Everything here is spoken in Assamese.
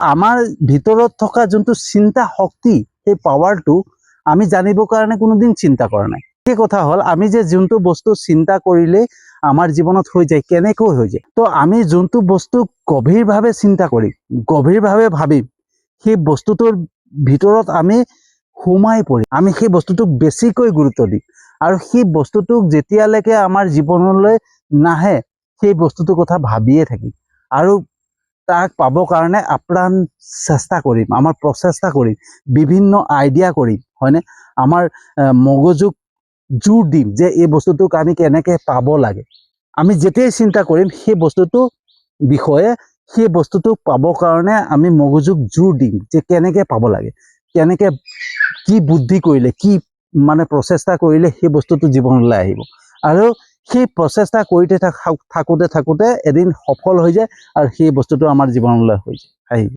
আমাৰ ভিতৰত থকা যোনটো চিন্তা শক্তি, সেই পাৱাৰটো আমি জানিবৰ কাৰণে কোনোদিন চিন্তা কৰা নাই। সেই কথা হ'ল, আমি যে যোনটো বস্তু চিন্তা কৰিলে আমাৰ জীৱনত হৈ যায়, কেনেকৈ হৈ যায়? তো আমি যোনটো বস্তু গভীৰভাৱে চিন্তা কৰিম, গভীৰভাৱে ভাবিম, সেই বস্তুটোৰ ভিতৰত আমি সোমাই পৰিম। আমি সেই বস্তুটোক বেছিকৈ গুৰুত্ব দিম আৰু সেই বস্তুটোক যেতিয়ালৈকে আমাৰ জীৱনলৈ নাহে, সেই বস্তুটোৰ কথা ভাবিয়ে থাকিম আৰু তাক পাবৰ কাৰণে আপ্ৰাণ চেষ্টা কৰিম, আমাৰ প্ৰচেষ্টা কৰিম, বিভিন্ন আইডিয়া কৰিম, হয়নে? আমাৰ মগজুক জোৰ দিম যে এই বস্তুটোক আমি কেনেকৈ পাব লাগে। আমি যেতিয়াই চিন্তা কৰিম সেই বস্তুটো বিষয়ে, সেই বস্তুটো পাবৰ কাৰণে আমি মগজুক জোৰ দিম যে কেনেকৈ পাব লাগে, কেনেকৈ কি বুদ্ধি কৰিলে, কি মানে প্ৰচেষ্টা কৰিলে সেই বস্তুটো জীৱনলৈ আহিব। আৰু সেই প্ৰচেষ্টা কৰোঁতে থাকোঁতে থাকোঁতে এদিন সফল হৈ যায় আৰু সেই বস্তুটো আমাৰ জীৱনলৈ হৈ যায়, আহি যায়।